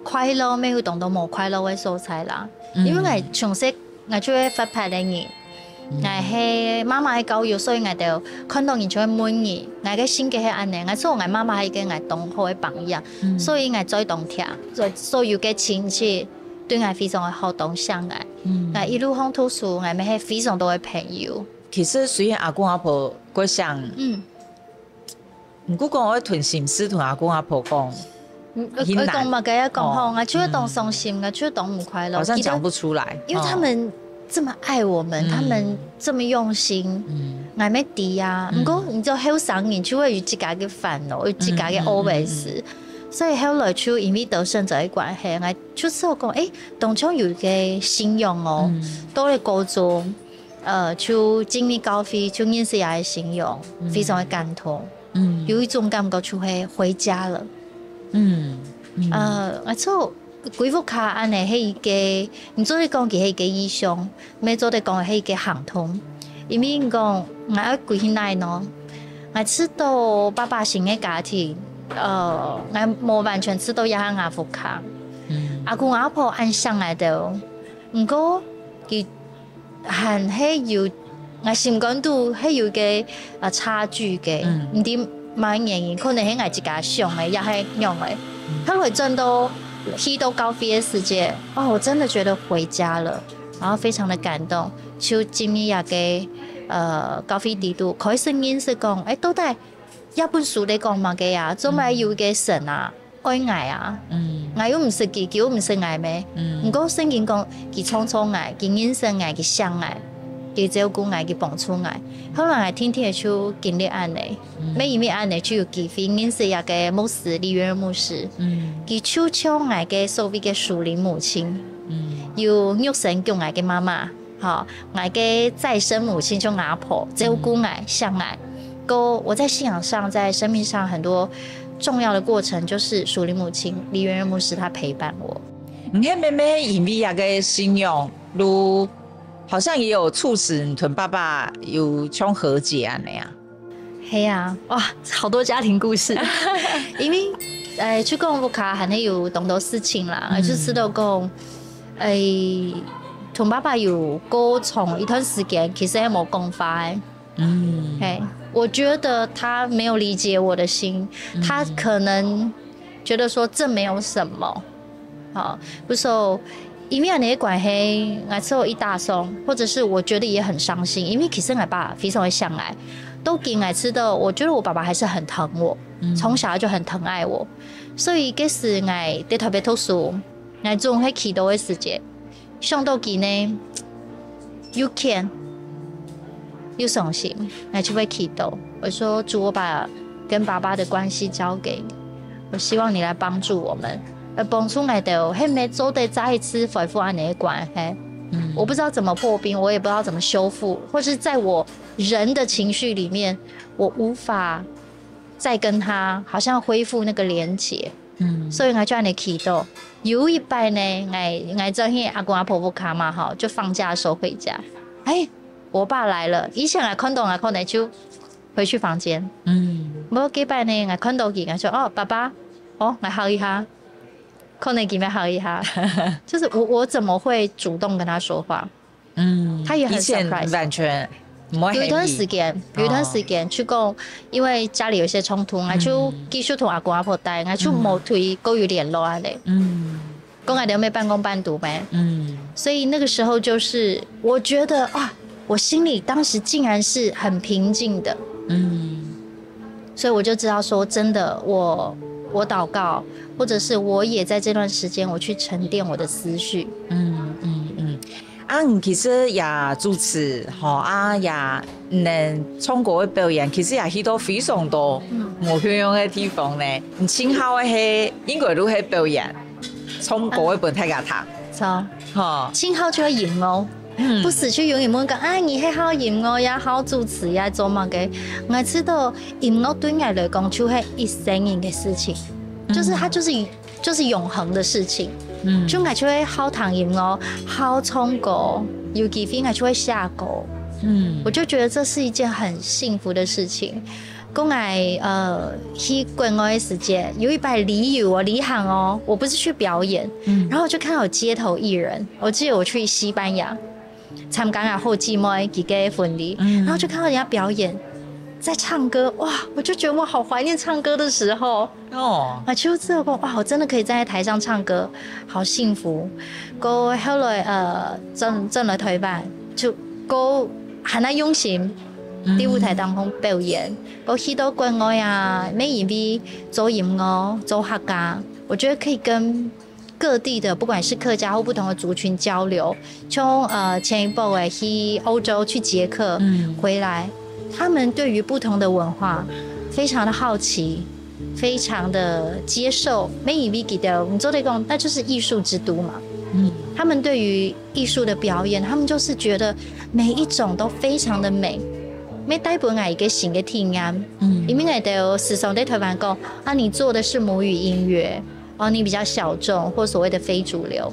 快樂，也有當多無快樂个所在啦。因為𠊎從細𠊎就係活潑个人，𠊎係媽媽个教育，所以𠊎兜看到人就會問人。𠊎个性格係恁呢，𠊎做𠊎媽媽係一個𠊎當好个榜樣，所以𠊎做當聽，所所有个親戚對𠊎非常个好，當惜𠊎。𠊎一路上讀書，𠊎乜係非常多个朋友。 其實雖然阿公阿婆過身，嗯，毋過講愛同心事同阿公阿婆講，嗯，愛講麼个愛講吼，𠊎就會當傷心，𠊎就會當毋快樂。好像講不出來，因為他們這麼愛我們，他們這麼用心，𠊎乜知啊。毋過你知後生人就會有自家个煩惱，有自家个always，所以後來就因為得勝者个關係，𠊎就想講，誒，當初有個信仰哦，到了高中。 呃，就進入教會，就認識這个信仰，非常个感動，有一種感覺就係回家了。嗯，呃，𠊎做歸屋下恁呢係一個，毋做得講佢係一個異象，乜做得講係一個行動。因為講𠊎愛歸去哪呢？𠊎知道爸爸新个家庭，呃，𠊎無完全知道這下𠊎屋下。阿公阿婆恁惜𠊎兜，毋過佢 還係有，𠊎心肝肚係有個呃差距个，毋知麼个原因，可能係𠊎自家想个，也係仰个。後來轉到去到教會个時節，哦，我真的覺得回家了，然後非常的感動，就進入這個呃教會裡肚，開始認識講，誒，到底這本書在講麼个啊？做麼有個神啊？ 愛𠊎啊，𠊎又毋識佢，佢又毋識𠊎咩？毋過聖經講，佢創造𠊎，佢認識𠊎，佢惜𠊎，佢照顧𠊎，佢幫助𠊎。後來𠊎天天就經歷恁呢，乜因為恁呢就有機會認識這個牧師，李元牧師。佢就像𠊎个所謂个屬靈母親，有肉身降𠊎个媽媽，好，𠊎个再生母親就阿婆，照顧𠊎，像𠊎。哥，我在信仰上，在生命上很多重要的过程，就是屬靈母亲、李圆圆牧师她陪伴我。你係毋係因為這个信仰，就好像也有促使你同爸爸有像和解恁樣啊？係啊，哇，好多家庭故事。因為，呃，出公屋下還係有當多事情啦，嗯。就知道講，哎，同爸爸有溝通一段時間，其實也無講話欸。嗯。嘿，我覺得他沒有理解我的心，嗯。他可能覺得說這沒有什麼。好，不是，因為恁樣个關係，𠊎知一打爽，或者是我覺得也很傷心，因為其實𠊎爸非常个想𠊎，都給𠊎知道，我覺得我爸爸還是很疼我，嗯。從小就很疼愛我，所以該時𠊎在台北讀書，𠊎總係祈禱个時節， 想到佢呢，又譴又傷心，𠊎就會祈禱。我說：「主，我把跟爸爸的關係交給你，我希望你來幫助我們，來幫助𠊎兜，係毋係做得再一次恢復恁樣个關係？」嗯。我不知道怎麼破冰，我也不知道怎麼修復，或是在我人的情緒裡面，我無法再跟他好像恢復那個連結。 嗯。所以𠊎就恁樣祈禱。有一擺呢，𠊎，𠊎轉去阿公阿婆屋下嘛，吼，就放假的時候回家。哎，我爸來了，以前𠊎看到𠊎可能就回去房間。嗯。無幾擺呢，𠊎看到佢，𠊎說：「哦，爸爸。」哦，𠊎嚇一下，可能佢也嚇一下。就是我，我怎麼會主動跟他說話？ 嗯，他也很surprise。以前完全無。有一段時間，有一段時間，就講，因為家裡有一些衝突，𠊎就繼續同阿公阿婆戴，𠊎就無同佢有聯絡啊咧。嗯。講𠊎兜也半工半讀咩。嗯。所以那個時候就是，我覺得啊，我心裡當時竟然是很平靜的。嗯。所以我就知道說，真的，我，我禱告，或者是我也在這段時間，我去沉澱我的思緒。嗯，嗯，嗯。 啊，你其實也主持，吼，啊，也，嗯，唱歌个表演，其實也去到非常多無共樣个地方呢。你盡好个係，應該就係表演，唱歌个分大家聽。著。吼。盡好就係音樂，嗯。毋係就有人問講，啊，你係好音樂呀，好主持呀，做麼个？𠊎知道音樂對𠊎來講就係一生人个事情，就是它就是 就是永恆的事情。嗯。就𠊎就會好聽音樂，好唱歌，有機會𠊎就會寫歌。嗯。我就覺得這是一件很幸福的事情。講𠊎，呃，去國外个時節，有一擺旅遊哦，旅行哦，我不是去表演，嗯。然後我就看到有街頭藝人，我記得我去西班牙， 參加啊好姊妹佢个婚禮，嗯。然後就看到人家表演，在唱歌，哇，我就覺得我好懷念唱歌的時候。哦。啊，就這個，哇，我真的可以站在台上唱歌，好幸福。過後來，呃，轉，轉來台灣，就過還較用心，嗯。在舞台當中表演。過去到國外啊，乜因為做音樂、做客家，我覺得可以跟 各地的，不管是客家或不同的族群交流，從，呃，前一波欸，去歐洲、去捷克，嗯。回來，他們對於不同的文化非常的好奇，非常的接受。乜因為佢兜，你做得講，那就是藝術之都嘛。嗯。他們對於藝術的表演，他們就是覺得每一種都非常的美，乜帶分𠊎一個新的體驗。嗯。因為𠊎兜時常在台灣講，啊，你做的是母語音樂， 哦，你比較小眾或所謂的非主流。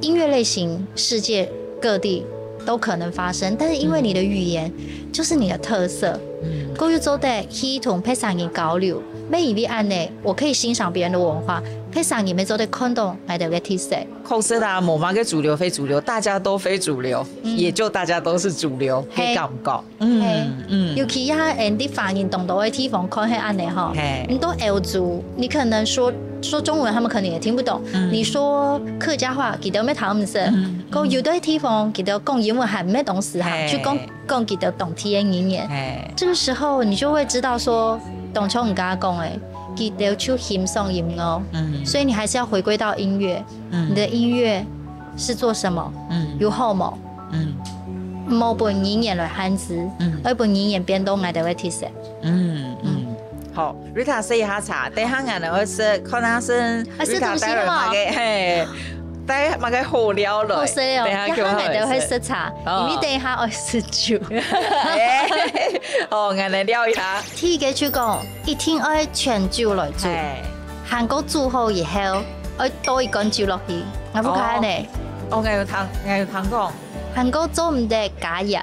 音樂類型世界各地都可能發生，但是因為你的語言就是你的特色，嗯。過又做得去同別儕人交流，乜因為恁樣，我可以欣賞別人的文化，別儕人乜做得看到𠊎兜个特色。確實啊，無麼个主流非主流，大家都非主流，嗯。也就大家都是主流，係。个感覺。 嗯，嘿，嗯。尤其啊，𠊎兜華人當多个地方，看係恁樣吼。嘿。你到歐洲，你可能說，說中文，他們可能也聽不懂。嗯。你說客家話，佢兜乜聽毋識。嗯，嗯。過有个地方，佢兜講英文還毋係當時行，嘿。就講，講佢兜當地个語言。嘿。這個時候，你就會知道說，當像你剛剛講个，佢兜就欣賞音樂。嗯。所以你還是要回歸到音樂。嗯。你的音樂是做什麼？嗯。有好無？ 嗯。毋好分語言來限制，嗯。愛分語言變到𠊎兜个特色。嗯，嗯。好，Rita食一下茶，等下𠊎兜會食，看下先啊，食東西了嗎？Rita帶來麼个，嘿，帶麼个好料來？好勢哦，等下叫𠊎等下𠊎兜會食茶，哦。因為等一下愛食酒。欸，哦，𠊎來尞一下。第一个就講，一定愛全酒來煮，係。還過煮好以後，愛倒一罐酒落去，𠊎毋敢呢。哦，𠊎有聽，𠊎有聽講。還過做毋得加鹽。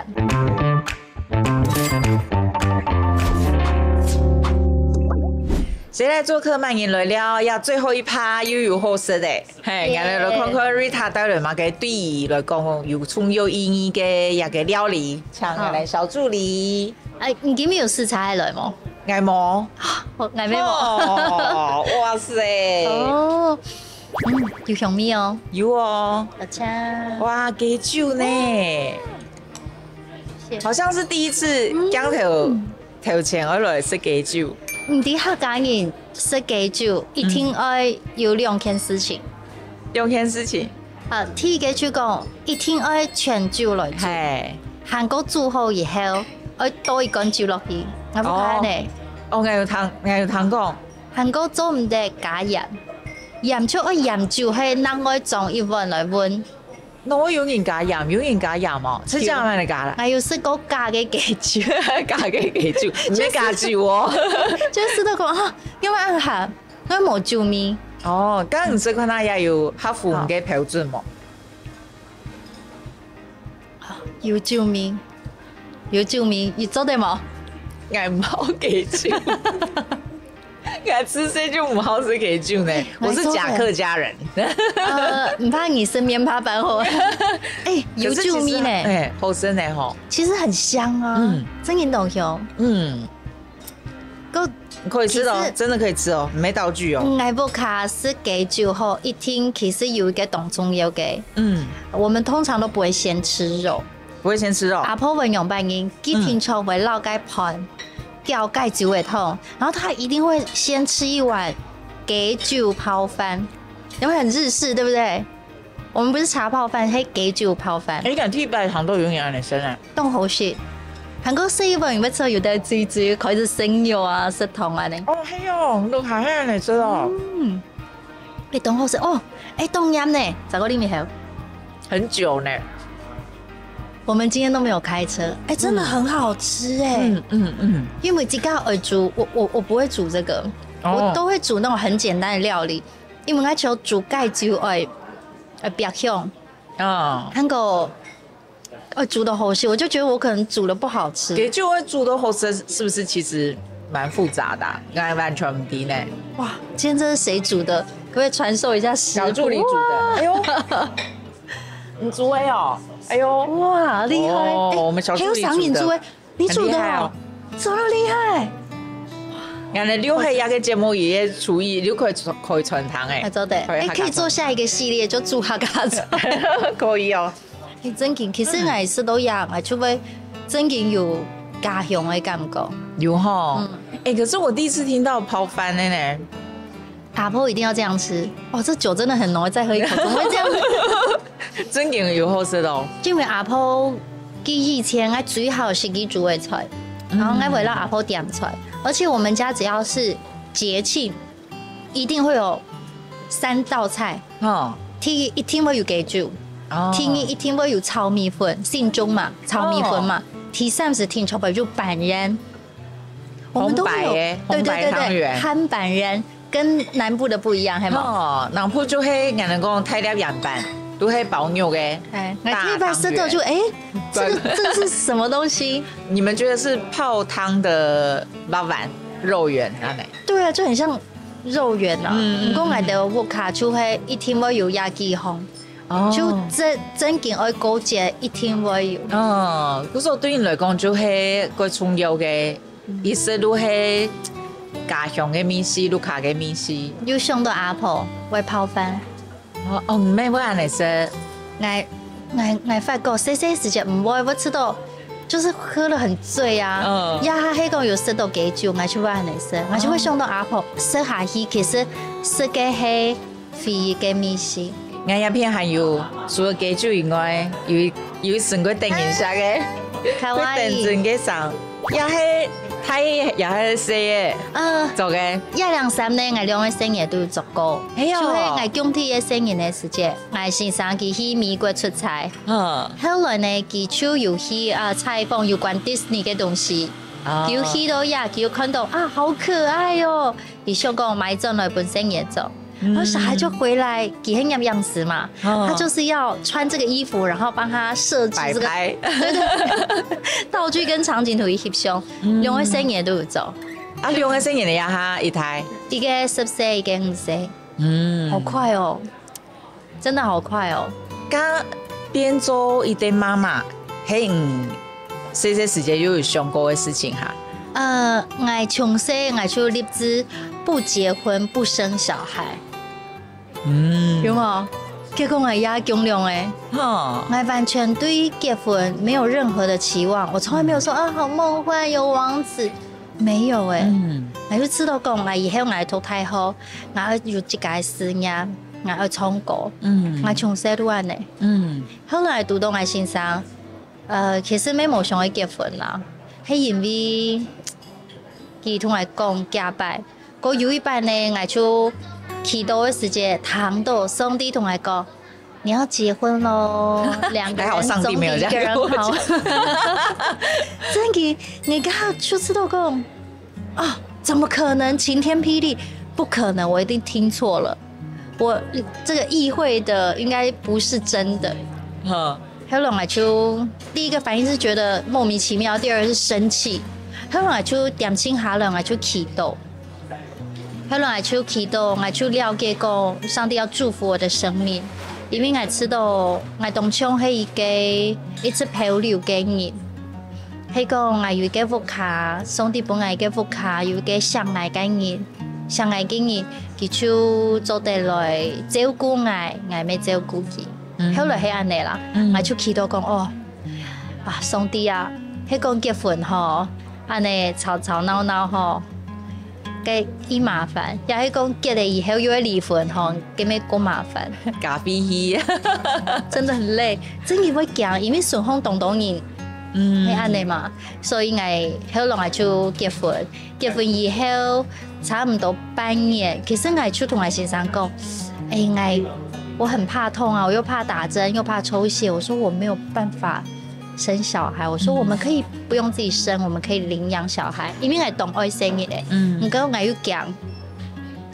誰來作客，慢飲來尞，呀，最後一趴又有好食个。 係，𠊎來來看看Rita帶來麼个對佢來講有重要意義个一个料理，請𠊎來小助理。欸，你今日有食茶來無？𠊎無。𠊎乜無。哦，哇塞。哦，嗯，有香味哦。有哦。而且，哇，雞酒呢？好像是第一次鏡頭頭前愛來食雞酒。你知客家人食雞酒一定愛有兩件事情。兩件事情。啊，第一个就講，一定愛全酒來煮。係。還過煮好以後，愛倒一罐酒落去。𠊎毋敢呢。哦，𠊎有聽，𠊎有聽講。還過做毋得加鹽，鹽就愛鹽酒，係另外裝一碗來搵。 哪會有人加鹽？有人加鹽哦，係恁樣來加啦。𠊎有食過假个雞酒。假个雞酒，毋係假酒哦。就食到講啊，仰恁鹹，𠊎無酒味。哦，該你食看下也有合乎你个標準無？有酒味，有酒味，你做得無？𠊎毋好雞酒。𠊎自細就毋好食雞酒呢，我是假客家人。呃，毋怕你身邊怕搬貨。欸，有酒味呢。欸，好食呢吼。其實很香啊，嗯，真的當香。嗯，可以吃哦，真的可以吃哦，沒道具哦。嗯，𠊎屋下食雞酒吼，一定其實有一個當重要个。嗯，我們通常都不會先吃肉。 不會先吃肉。阿婆會仰般人，佢平常會摎該盤，舀該酒个湯，然後她一定會先吃一碗雞酒泡飯，有沒有很日式，對不對？我們不是茶泡飯，係雞酒泡飯。欸，講第一擺糖豆永遠按呢生啊。當好食。還過食一碗，有沒有吃到有的嘴嘴開始生肉啊，食糖啊呢？哦，係哦，都還係按呢食哦。嗯。 欸，當好食哦！欸，當黏呢，再過啉一口。很久呢。我們今天都沒有開車，欸，真的很好吃欸。嗯嗯嗯。因為自家會煮，我我我不會煮這個，哦，我都會煮那種很簡單的料理，因為𠊎就煮雞酒愛，呃，爆香，哦，還有 呃，煮得好食，我就覺得我可能煮得不好吃。雞酒愛煮到好食，是不是其實蠻複雜的啊？𠊎完全毋知呢。哇，今天這是誰煮的？可不可以傳授一下食譜？小助理煮的。哇！哎呦，你煮的哦。哎呦，哇，厲害！哦，欸，我們小助理煮的。還有賞你煮的，你煮的哦，很厲害哦。怎麼那麼厲害？原來你係這個節目裡的廚藝，你可以傳，可以傳承欸。欸，做得。可以，欸，可以做下一個系列，就煮客家菜。可以哦。 欸，正經，其實𠊎食到這，𠊎就會正經有家鄉的感覺。有吼。嗯。欸，可是我第一次聽到泡飯的呢。阿婆一定要這樣吃。哦，這酒真的很濃，再喝一口，怎麼會這樣？正經有好食哦。因為阿婆佢以前𠊎最好食佢煮的菜，然後𠊎會摎阿婆點菜，而且我們家只要是節慶， 一定會有三道菜。哦。第一，一定會有雞酒。哦。第二，一定會有炒米粉，信眾嘛，炒米粉嘛。哦。第三是定著會有粄圓。我們都會有，紅白的，對對對對，紅白湯圓。漢粄圓跟南部的不一樣，係嗎？哦，南部就係，人家講大粒圓粄，都係包肉的。欸，大湯圓。𠊎第一擺食到就，欸，這個，這是什麼東西？你們覺得是泡湯的肉圓，肉圓，那呢？ 對啊，就很像肉圓啊。嗯，嗯，毋過𠊎兜屋下就係一定會有野雞湯，哦。就正，正經愛過節一定會有。哦，故所對你來講，就係最重要个，意思就係家鄉个味緒，屋下个味緒。有想到阿婆會泡飯。 哦，哦，毋免，會恁樣食。𠊎，𠊎，𠊎發覺細細時節毋會，𠊎試著，就是喝了很醉啊。嗯。也係講有食到雞酒，𠊎就會恁樣食，𠊎就會想到阿婆，食下去其實食个係回憶个味緒。𠊎這片還有，除了雞酒以外，有一，有一身个等人食个，卡哇伊。會等人个衫，也係大个也係細个呃，做个？一兩三年，𠊎兩个細人都有做過。係哦。就係𠊎降低个細人个時節，𠊎先生佢去美國出差，嗯。後來呢，佢就有去啊採訪有關 Disney 个東西。哦。佢有去到呀，佢有看到啊，好可愛哦！佢想講買轉來分細人做。然後小孩就回來，佢係念樣式嘛，哦。他就是要穿這個衣服，然後幫他設計這個擺拍。對對對，道具跟場景圖一翕相，嗯。兩个細人都有做。啊，兩个細人个呀哈，一台。一个十歲，一个五歲。嗯。好快哦，真的好快哦。該變做一个媽媽，係你細細時節又有想過个事情哈？呃，𠊎從細𠊎就立志不結婚、不生小孩。嗯。有無？結果𠊎也降兩个。吼。𠊎完全對結婚沒有任何的期望，我從來沒有說，啊，好夢幻，有王子。沒有欸。嗯。𠊎就知道講，𠊎以後𠊎讀大學，𠊎愛有自家个事業，𠊎愛唱歌。嗯。𠊎從細都恁呢。嗯。後來堵到𠊎先生，呃，其實乜無想愛結婚啦，係因為佢同𠊎講幾擺，過有一擺呢，𠊎就祈禱个時節，聽到上帝同𠊎講，你要結婚咯，兩個人還好上帝沒有這樣跟我講。總比一個人好。真的，你剛剛就知道講，啊，怎麼可能？晴天霹靂，不可能，我一定聽錯了。我這個意會的應該不是真的。哈。後來𠊎就第一個反應是覺得莫名其妙，第二個是生氣。後來𠊎就恬靜下來，𠊎就祈禱。後來𠊎就祈禱，𠊎就了解講，上帝要祝福我的生命，因為𠊎知道𠊎當像係一個一直漂流个人。 係講𠊎有一個屋下，上帝分𠊎一個屋下，有一個惜𠊎个人，惜𠊎个人，佢就做得來照顧𠊎，𠊎乜照顧佢。嗯。後來係恁呢啦，嗯。𠊎就祈禱講，哦，啊，上帝啊，係講結婚吼，恁呢吵吵鬧鬧吼， 該已麻煩，也係講結了以後又愛離婚吼，該乜過麻煩。咖啡希。真的很累，真的會驚，因為身項當多人，嗯。係恁呢嘛，所以𠊎後來𠊎就結婚，結婚以後差不多半年，其實𠊎就同𠊎先生講，哎，𠊎我很怕痛啊，我又怕打針，又怕抽血，我說我沒有辦法 生小孩，我說我們可以不用自己生，我們可以領養小孩，因為𠊎當愛細人仔。嗯。毋過𠊎又驚，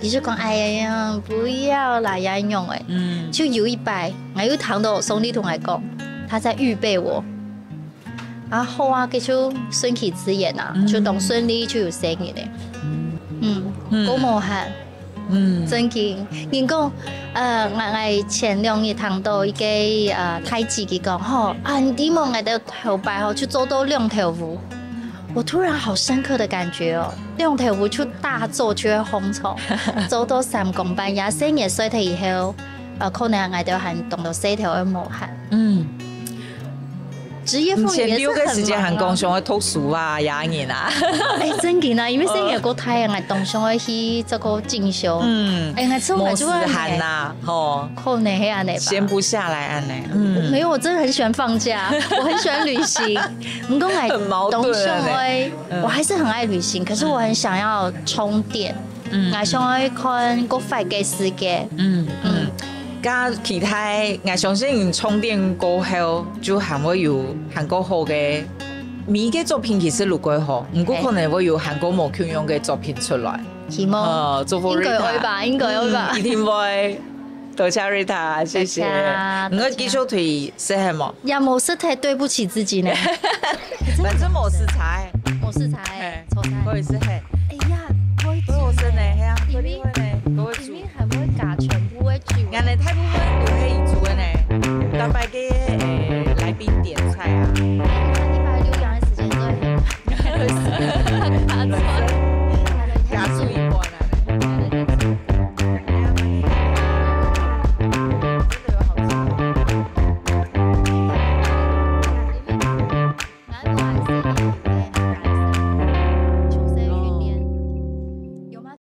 佢就講，哎呀，不要啦，也用哎。嗯。就有一擺，𠊎又聽到上帝同𠊎講，他在預備我。啊，好啊，佢就順其自然啊，嗯。就當順利就有細人仔。嗯。嗯，嗯。過無閒。 嗯。正經，人講，呃，𠊎，𠊎前兩日聽到一個，呃，大姊佢講，吼，啊，你知無，𠊎兜頭擺吼，就做到兩頭烏。我突然好深刻的感覺哦，兩頭烏就大做就會紅腫，做到三更半夜，細人睡忒以後，呃，可能𠊎兜還當多事頭愛無閒。嗯。 職業婦女也是很忙啊。你前六個時間還講想要讀書啊，也人啊。哎，正經啊，因為細人仔過大啊，當想要去這個進修。嗯。哎，𠊎出來就無時間啊，吼。可能係恁呢吧。閒不下來恁呢，嗯。沒有，我真的很喜歡放假，我很喜歡旅行。毋過𠊎很矛盾欸。當想愛，嗯。我還是很愛旅行，可是我很想要充電。 嗯。𠊎想愛看較闊个世界。嗯，嗯。嗯。該期待，𠊎相信你充電過後，就還會有還較好个，每個作品其實都過好，毋過可能會有還較無共樣个作品出來。希望。哦，祝福Rita。應該會吧，應該會吧。嗯，一定會。多謝Rita，謝謝。多謝，你愛繼續推，多謝。係無？也無實在對不起自己呢。反正無實在。無實在，嘿，錯在。可以係嘿。哎呀，我已經不過我真的，嘿啊，因為